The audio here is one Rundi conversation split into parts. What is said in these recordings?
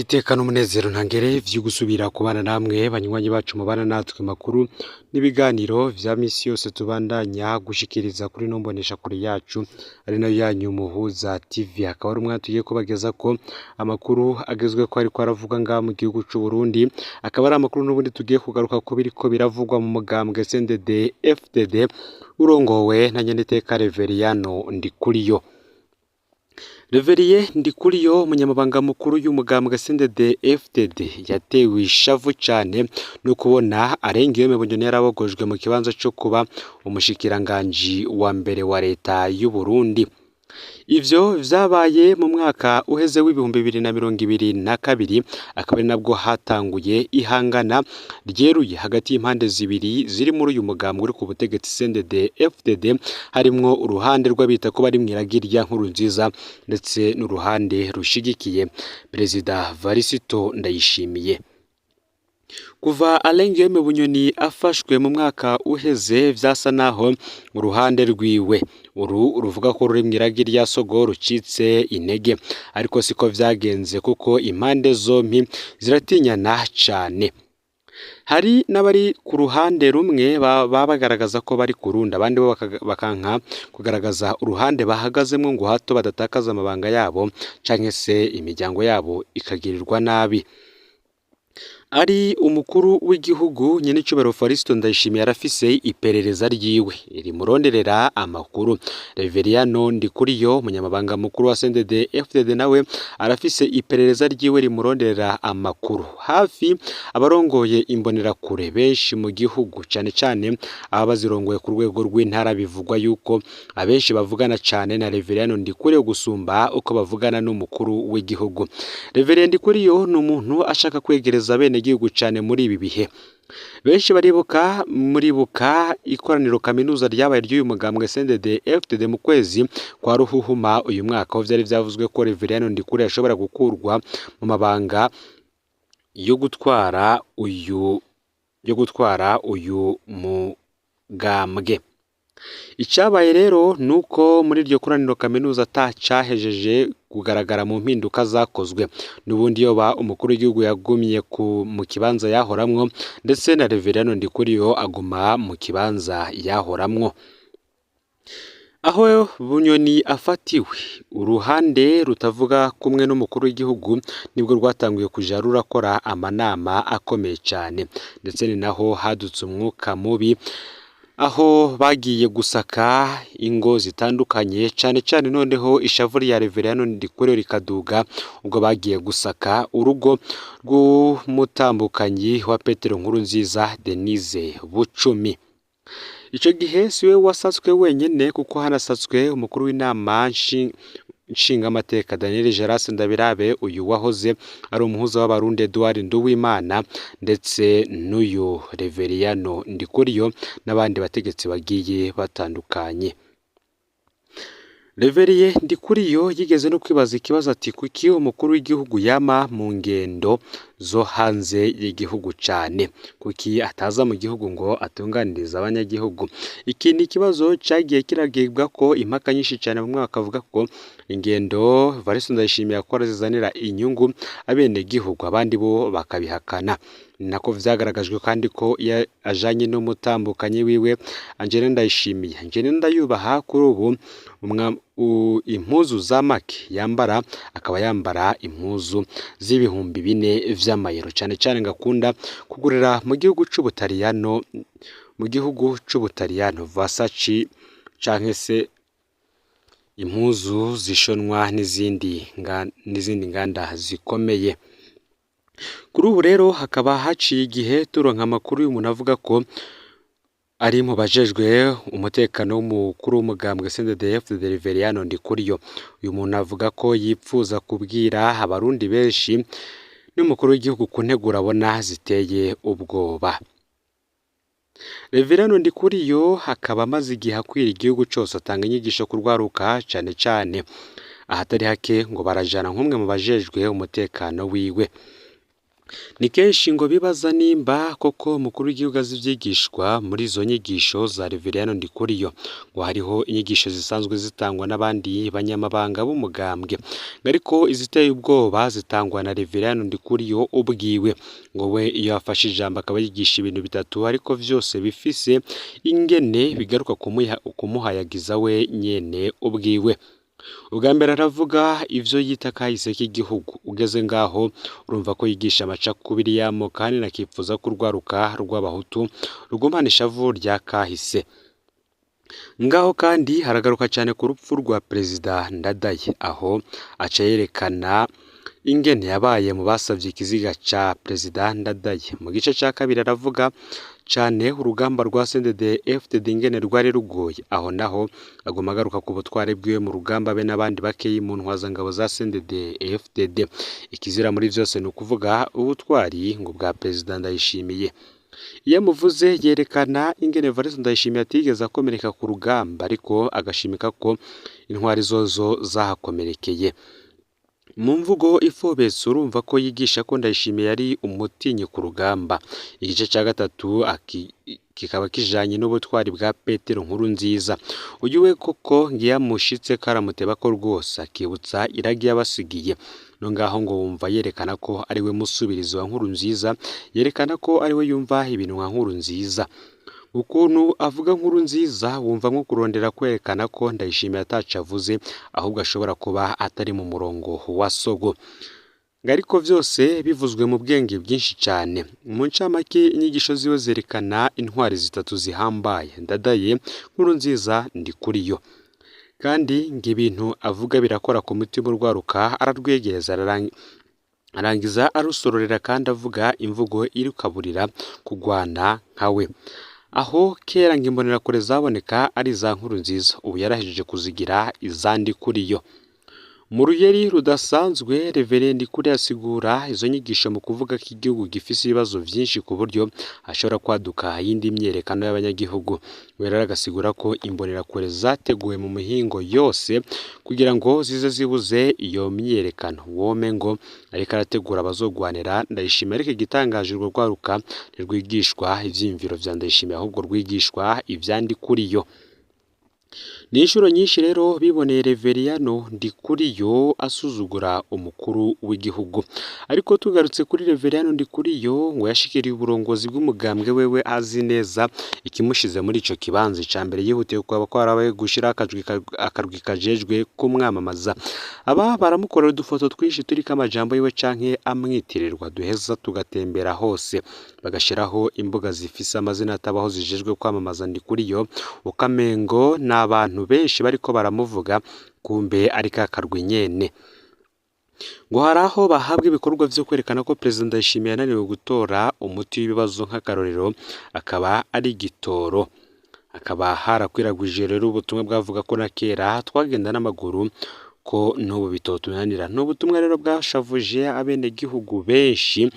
Iteka n'umunezero ntangere vyo gusubira kubana namwe banywanyi bacu mubana natwe makuru n'ibiganiro vya misi yose tubandanya gushikiriza kuri ino mboneshakure yacu ari nayo yanyu Muhuza TV. Akaba ari umwanya tugiye kubagezako amakuru agezweko ariko aravuga ngaha mu gihugu c'u Burundi, akaba ari amakuru n'ubundi tugiye kugaruka ku biriko biravugwa mu mugambwe CNDD FDD urongowe na nyeniteka Reveriyano Ndikuriyo. Reverien Ndikuriyo, umunyamabanga mukuru y'umugambwe CNDD FDD, yatewe ishavu cane no kubona Arengiyome Bunyoni yarabogojwe mu kibanza co kuba umushikiranganji wa mbere wa leta y'u Burundi. Ivyo vyabaye mu mwaka uheze w'2022, akaba ari nabwo hatanguye ihangana ryeruye hagati y'impande zibiri ziri muri uyu mugambwe uri ku butegetsi CNDD FDD, harimwo uruhande rw'abita ko bari mw'iragi rya Nkurunziza ndetse n'uruhande rushigikiye Perezida Varisito Ndayishimiye. Kuva Arengiyome Bunyoni afashwe mu mwaka uheze, vyasa naho uruhande rwiwe uru ruvuga ko ruri mw'iragi rya Sogo rucitse intege, ariko siko vyagenze kuko impande zompi ziratinyana cane. Hari n'abari ku ruhande rumwe baba bagaragaza ko bari ku rundi, abandi bo bakanka kugaragaza uruhande bahagazemwo ngo hato badatakaza amabanga yabo canke se imiryango yabo ikagirirwa nabi. Ari umukuru w'igihugu nyenicubahiro Varisito Ndayishimiye arafise iperereza ryiwe rimuronderera amakuru. Reveriyano Ndikuriyo, umunyamabanga mukuru wa CNDD FDD, nawe arafise iperereza ryiwe rimuronderera amakuru. Hafi abarongoye imbonerakure benshi mu gihugu, cane cane ababa bazirongoye ku rwego rw'intara, bivugwa yuko abenshi bavugana cane na Reveriyano Ndikuriyo gusumba uko bavugana n'umukuru w'igihugu. Reverien Ndikuriyo ni umuntu ashaka kwegereza bene gihugu cane muri ibi bihe. Benshi baribuka, muribuka ikoraniro kaminuza ryabaye ry'uyu mugambwe CNDD FDD mu kwezi kwa Ruhuhuma uyu mwaka, aho vyari vyavuzwe ko Reverien Ndikuriyo ashobora gukurwa mu mabanga yo gutwara uyu mugambwe. Icabaye rero nuko muri iryo koraniro kaminuza atacahejeje kugaragara mu mpinduka zakozwe. N'ubundi yoba umukuru w'igihugu yagumye mu kibanza yahoramwo, ndetse na Reverien Ndikuriyo aguma mu kibanza yahoramwo. Aho Bunyoni afatiwe, uruhande rutavuga kumwe n'umukuru w'igihugu nibwo rwatanguye kuja rurakora amanama akomeye cane, ndetse ni naho hadutse umwuka mubi aho bagiye gusaka ingo zitandukanye, cane cane noneho ishavu rya Reverien Ndikuriyo rikaduga ubwo bagiye gusaka urugo rw'umutambukanyi wa Petero Nkurunziza, Denise Bucumi. Ico gihe siwe wasatswe wenyene, kuko hanasatswe umukuru w'inama nshingamateka Daniel Geras Ndabirabe, uyu wahoze ari umuhuza w'abarundi Edouard Nduwimana, ndetse n'uyu Reveriyano Ndikuriyo n'abandi bategetsi bagiye batandukanye. Reverien Ndikuriyo yigeze no kwibaza ikibazo ati: "Kuki umukuru w'igihugu yama mu ngendo zo hanze y'igihugu cane? Kuki ataza mu gihugu ngo atunganirize abanyagihugu?" Iki ni ikibazo cagiye kiragibwa ko impaka nyinshi cane, bamwe bakavuga ko ingendo Varisito Ndayishimiye akora zizanira inyungu abenegihugu, abandi bo bakabihakana. Ni nako vyagaragajwe kandi ko iyo ajanye n'umutambukanyi wiwe Angelina Ndayishimiye, Angelina Ndayubaha, kuri ubu impuzu za make yambara akaba yambara impuzu z'4000 vy'amayero, cane cane ngakunda kugurira mu gihugu c'Ubutaliyano, mu gihugu c'Ubutaliyano Versace, canke se impuzu zishonwa n'izindi nganda zikomeye. Kuri ubu rero hakaba haciye igihe turonka amakuru y'umuntu avuga ko ari mu bajejwe umutekano w'umukuru w'umugambwe CNDD FDD Reveriyano Ndikuriyo. Uyu muntu avuga ko yipfuza kubwira abarundi benshi n'umukuru w'igihugu ku nteguro abona ziteye ubwoba. Reveriyano Ndikuriyo akaba amaze igihe akwira igihugu cose atanga inyigisho ku rwaruka cane cane, ahatari hake ngo barajana nk'umwe mu bajejwe umutekano wiwe. Ni kenshi ngo bibaza nimba koko umukuru w'igihugu azi ivyigishwa muri izo nyigisho za Reveriyano Ndikuriyo, ngo hariho inyigisho zisanzwe zitangwa n'abandi banyamabanga b'umugambwe, ariko iziteye ubwoba zitangwa na Reveriyano Ndikuriyo ubwiwe, ngo we iyo afashe ijambo akaba yigisha ibintu bitatu ariko vyose bifise ingene bigaruka kumuhayagiza we nyene ubwiwe. Ubwa mbere aravuga ivyo yita kahise k'igihugu, ugeze ngaho urumva ko yigisha amacakubiri y'amoko ahanini akipfuza ko urwaruka rw'abahutu rugumana ishavu rya kahise. Ngaho kandi haragaruka cane ku rupfu rwa Perezida Ndadaye, aho aca yerekana ingene yabaye mu basavye ikiziga ca Perezida Ndadaye. Mu gice ca kabiri aravuga cane urugamba rwa CNDD-FDD ingene rwari rugoye, aho naho aguma agaruka ku butwari bwiwe mu rugamba be n'abandi bakeyi mu ntwazangabo za CNDD-FDD. Ikizira muri vyose ni ukuvuga ubutwari ngo bwa Perezida Ndayishimiye. Iyo amuvuze yerekana ingene Evariste Ndayishimiye atigeze akomereka ku rugamba, ariko agashimika ko intwari zozo zahakomerekeye. Mu mvugo ifobetse urumva ko yigisha ko Ndayishimiye yari umutinyi ku rugamba. Igice ca gatatu kikaba kijanye n'ubutwari bwa Petero Nkurunziza. Uyu we koko ngiyo amushitseko aramutebako rwose, akibutsa iragi yabasigiye. No ngaho ngo wumva yerekana ko ari we musubirizi wa Nkurunziza, yerekana ko ari we yumva ibintu nka Nkurunziza. Ukuntu avuga Nkurunziza wumva nko kurondera kwerekana ko Ndayishimiye ataco avuze, ahubwo ashobora kuba atari mu murongo wa Sogo. Ngo ariko vyose bivuzwe mu bwenge bwinshi cane. Mu ncamake inyigisho ziwe zerekana intwari zitatu zihambaye: Ndadaye, Nkurunziza, Ndikuriyo. Kandi ngo ibintu avuga birakora ku mutima urwaruka, ararwegereza arangiza arusororera kandi avuga imvugo irukaburira kugwana nka we. Aho kera ngo imbonerakure zaboneka ari iza Nkurunziza, ubu yarahejeje kuzigira iza Ndikuriyo. Mu ruyeri rudasanzwe Reverend Ndikuriyo asigura izo nyigisho mu kuvuga ko igihugu gifise ibibazo vyinshi ku buryo hashobora kwaduka iyindi myiyerekano y'abanyagihugu. We rero agasigura ko imbonerakure zateguwe mu mihingo yose kugira ngo zize zibuze iyo myiyerekano. Wome ngo ariko arategura abazogwanira Ndayishimiye, ariko igitangaje urwo rwaruka ntirwigishwa ivyiyumviro vya Ndayishimiye, ahubwo rwigishwa ivya Ndikuriyo. Ni inshuro nyinshi rero biboneye Reveriyano Ndikuriyo asuzugura umukuru w'igihugu. Ariko tugarutse kuri Reveriyano Ndikuriyo, ngo yashikiriye uburongozi bw'umugambwe wewe azi neza ikimushize muri ico kibanza. Ica mbere yihutiye kwaba kwarabaye gushira akarwi kajejwe kumwamamaza. Aba baramukorera udufoto twinshi turiko amajambo yiwe canke amwitirirwa, duheza tugatembera hose, bagashiraho imbuga zifise amazina atabaho zijejwe kwamamaza Ndikuriyo, ukamengo n'abantu benshi bariko baramuvuga, kumbe ari ka karwi nyene. Ngo hari aho bahabwa ibikorwa vyo kwerekana ko Perezida Ndayishimiye yananiwe gutora umuti w'ibibazo, nk'akarorero akaba ari igitoro. Hakaba harakwiragwije rero ubutumwa bwavuga ko na kera twagenda n'amaguru, ko n'ubu bitotunanira. Ni ubutumwa rero bwashavuje abenegihugu benshi,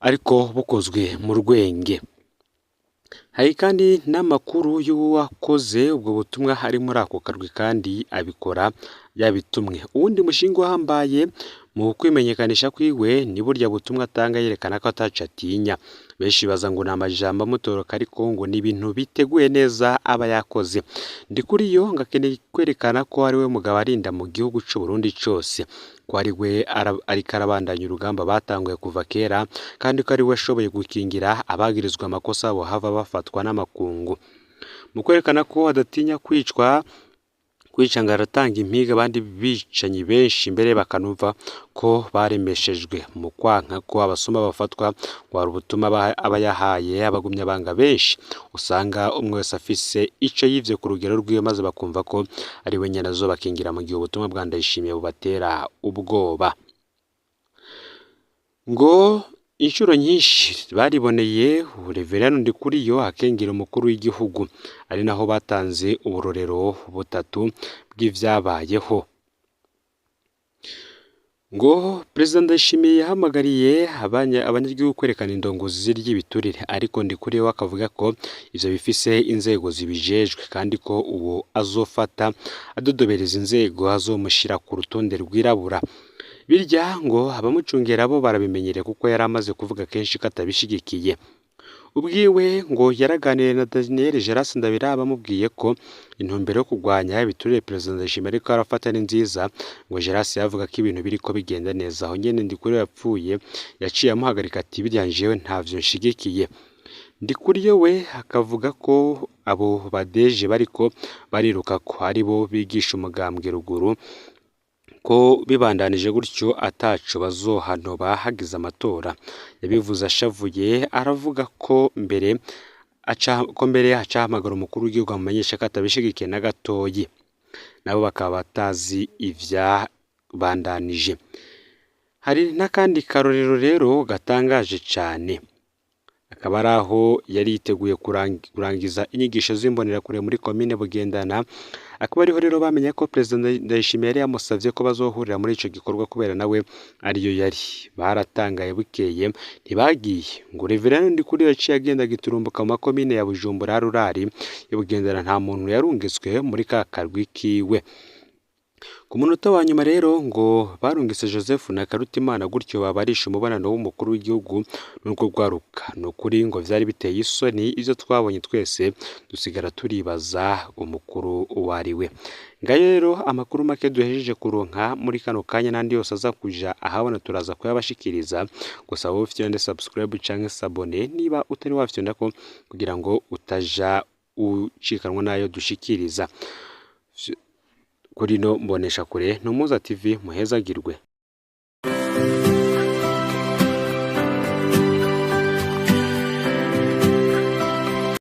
ariko bukozwe mu rwenge. Hari kandi n'amakuru y'uwakoze ubwo butumwa ari muri ako karwi kandi abikora yabitumwe. Uwundi mushinga uhambaye mu kwimenyekanisha kwiwe ni burya butumwa atanga yerekana ko ataco atinya. Benshi baza ngo ni amajambo amutoroka, ariko ngo ni ibintu biteguye neza aba yakoze. Ndikuriyo ngo akeneye kwerekana ko ari we mugabo arinda mu gihugu c'u Burundi cose, ko ari we ariko arabandanya urugamba batanguye kuva kera, kandi ko ari we ashoboye gukingira abagirizwa amakosa bohava bafatwa n'amakungu. Mu kwerekana ko adatinya kwicwa, kwica ngo aratanga impiga abandi bicanyi benshi mbere bakanumva ko baremeshejwe. Mu kwanka ko abasuma bafatwa, ngo hari ubutumwa aba yahaye abagumyabanga benshi, usanga umwe wese afise ico yivye ku rugero rwiwe, maze bakumva ko ari we nyene azobakingira mu gihe ubutumwa bwa Ndayishimiye bubatera ubwoba. Ngo inshuro nyinshi bariboneye Reveriyano Ndikuriyo akengera umukuru w'igihugu, ari naho batanze uburorero butatu bw'ivyabayeho. Ngo Perezida Ndayishimiye yahamagariye abanyagihugu kwerekana indongozi zirya ibiturire, ariko Ndikuriyo akavuga ko ivyo bifise inzego zibijejwe, kandi ko uwo azofata adodobereza inzego azomushira ku rutonde rwirabura. Birya ngo abamucungera bo barabimenyereye kuko yari amaze kuvuga kenshi ko atabishigikiye. Ubwiwe ngo yaraganiriye na Daniel Geras Ndabiraba amubwiye ko intumbero yo kurwanya ibiturire Perezida Ndayishimiye ariko arafata ni nziza, ngo Geras yavuga ko ibintu biriko bigenda neza. Aho nyene Ndikuriyo yapfuye yaciye amuhagarika ati birya jewe ntavyo nshigikiye. Ndikuriyo we akavuga ko abo badeje bariko bariruka ko aribo bigisha umugambwe ruguru, ko bibandanije gutyo ataco bazohanoba hagize amatora. Yabivuze ashavuye aravuga ko mbere aca ahamagara umukuru w'igihugu amumenyesha ko atabishigikiye na gatoyi, nabo bakaba batazi ivyabandanije. Hari n'akandi karorero rero gatangaje cane, akaba ari aho yari yiteguye kurangiza inyigisho z'imbonerakure muri komine Bugendana, akaba ariho rero bamenye ko Perezida Ndayishimiye yari yamusavye ko bazohurira muri ico gikorwa kubera nawe ariyo yari. Baratangaye bukeye ntibagiye, ngo Reverend Ndikuriyo yaciye agenda giturumbuka mu makomine ya Bujumbura Rurari ya Bugendana, nta muntu yarungitswe muri ka karwi kiwe. Ku munota wa nyuma rero ngo barungitse Joseph na Karutimana gutyo babarisha umubonano w'umukuru w'igihugu n'urwo rwaruka. Ni ukuri ngo vyari biteye isoni ivyo twabonye twese dusigara turibaza umukuru uwo ari we. Ngayo rero amakuru make duhejeje kuronka muri kano kanya, n'andi yose aza kuja ahabona turaza kuyabashikiriza. Gusa wowe ufyonde subscribe canke s'abonner niba utari wafyondako kugira ngo utaja ucikanwa nayo dushikiriza kuri no mbonesha kure Ntumuza TV. Muhezagirwe.